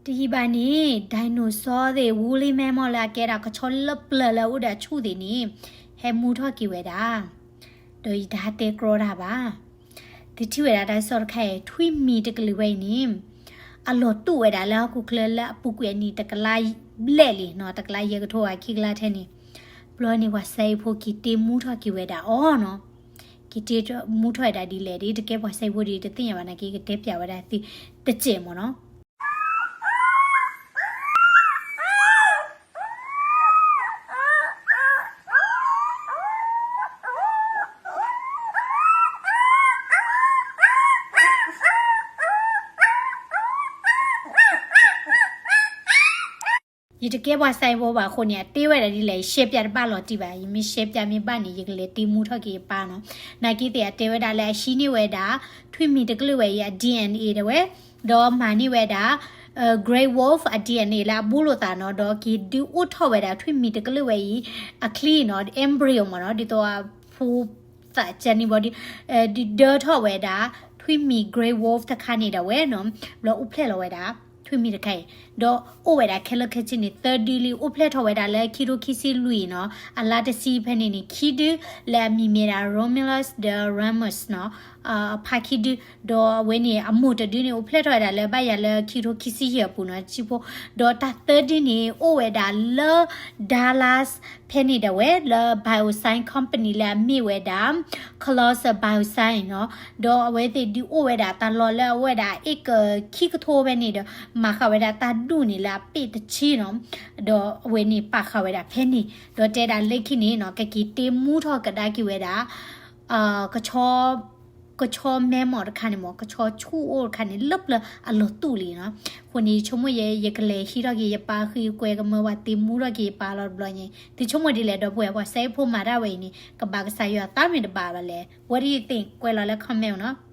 တယံာ်ဘၣ်န့ၣ် dinosaur သ့ၣ် woolly mammoth လၢအကဲဒၣ်ကဆီလၢပျၢၤလၢအအိၣ်ဒီးအဆူၣ်သ့ၣ်န့ၣ် ဟဲမူထီၣ်က့ၤဝဲဒၣ်, ဒီးယတဟးတဲကြီတၢ်ဘၣ်. သုထံၣ်ဝဲဒၣ်တၢ်ကစီၣ်တခါအံၤ ထွံၣ်မံၤတကလုာ်ဝဲအံၤန့ၣ် အလီၤတူာ်ဝဲဒၣ်လၢဟီၣ်ခိၣ်ချၢလၢအပူၤကွံာ်အနံၣ်တကလးဘျဲၣ်လံနီၤ, တကလးယဲၢ်ကထိဂၤခံကလးထဲန့ၣ်, ဘျီန့ၣ်ပှၤစဲအ့ၣ်ဖိက့ၤတ့မူထီၣ်က့ၤဝဲဒၣ်အီၤနီၤ. က့ၤတ့မူထီၣ်ဝဲဒၣ်ဒ်လဲၣ်ဒီး တကဲပှၤစဲအ့ၣ်ဖိဒီးတသ့ၣ်ညါဘၣ်နာ်က့ ကတဲပၠးဝဲဒၣ်သုတစဲးမ့ၢ်နီၤ. ယတကဲပှၤစဲအ့ၣ်ဖိဘၣ်အဃိန့ၣ် အတ့ဝဲဒၣ်ဒ်လဲၣ် ယရှဲပၠးတဘၣ်လီၤတံၢ်ဘၣ်, ယမ့ၢ်ရှဲပၠးမ့ၢ်ဘၣ်န့ၣ် ယကလဲၤတ့မူထီၣ်က့ၤယပၢ်နီၤ. နာ်က့သ့ၣ်အတဲဝဲဒၣ်လၢအဟံးန့ၢ်ဝဲဒၣ် ထွံၣ်မံၤတကလုာ်ဝဲအံၤအ DNA ဒၣ်ဝဲ, ဒီးမၤန့ၢ်ဝဲဒၣ် Grey Wolf အ DNA လၢအဘူးလိာ်သးနီၤ, ဒီးက့ၤဒုးအိၣ်ထီၣ်ဝဲဒၣ်ထွံၣ်မံၤတကလုာ်ဝဲအံၤ အချံနီၤ, embryo မ့ၢ်နီၤ, ဒ်သိးအဖိသၣ်ကန့ၣ်ဘီဒီး ဒုးဒၢထီၣ်ဝဲဒၣ် ထွံၣ်မံၤ Grey Wolf တခါန့ၣ်ဒၣ်ဝဲနီၤ, ဘျီအိၣ်ဖျဲၣ်လီၤဝဲဒၣ် ထွံၣ်မံၤတခါအံၤ, ဒီးအိၣ်ဝဲဒၣ်ခဲလၢာ်ခဲဆ့န့ၣ် သၢဒုလံ အိၣ်ဖျဲၣ်ထီၣ်ဝဲဒၣ်လၢ ခံကထိခံဆံလွံၢ်နီၤ, အလါတဆံဖဲန့ၣ်န့ၣ် ခံဒုလၢအမံၤမ့ၢ်ဒၣ် Romulus ဒီး Remus နီၤ, အဖါခံဒု, ဒီးအဝဲန့ၣ် အမိၢ်တဒုန့ၣ် အိၣ်ဖျဲၣ်ထီၣ်ဝဲဒၣ်လၢဘၣ်ယၤလၢ ခံကထိခံဆံယဲၢ်အပူၤနီၤ, ဆံဖိ, ဒီးတၢ်သၢဒုန့ၣ် အိၣ်ဝဲဒၣ်လၢ Dallas ဖဲန့ၣ်ဒၣ်ဝဲ လၢ Bioscience Company လၢအမ့ၢ်ဝဲဒၣ် Colossal Bioscience နီၤ, ဒီးအဝဲသ့ၣ်ဒုးအိၣ်ဝဲဒၣ်တၢ်လီၢ်လၢအအိၣ်ဝဲဒၣ် acre ခံကထိဖဲန့ၣ်ဒီး မၤဃာ်ဝဲဒၣ်တၢ်ဒူၣ်န့ၣ်လၢအပ့ၢ်တဆံနီၤ, ဒီးအဝဲန့ၣ်ပာ်ဃာ်ဝဲဒၣ်ဖဲန့ၣ်, ဒီးတဲဒၣ်လၢခံန့ၣ်နီၤ ကက့ၤတ့မူထီၣ်ကဒါက့ၤဝဲဒၣ် ကဆီ ကဆီ mammoth တခါန့ၣ်မ့ၢ် ကဆီဆူၣ်အိၣ်တခါန့ၣ် လၢပျၢၤအလီၤတူာ်လံနီၤ. အဃိန့ၣ် ယဆိကမိၣ်ယဲ ယကလဲၤဟံးထီၣ်က့ၤယပၢ်ဃံကွဲကမၢပှၤတ့မူထီၣ်က့ၤယပၢ်လီၤတဘျီညါ, သုဆိကမိၣ်ဒ်လဲၣ်ဒီပုၢ်ဝဲၢ် ပှၤစဲအ့ၣ်ဖိမၤတၢ်ဝဲအံၤန့ၣ် ကဘၣ်ကစၢ်ယွၤသးမ့ၢ်တဘၣ်ဘၣ်လဲၣ်. What do you think? ကွဲးလီၤလၢ comment နီၤ.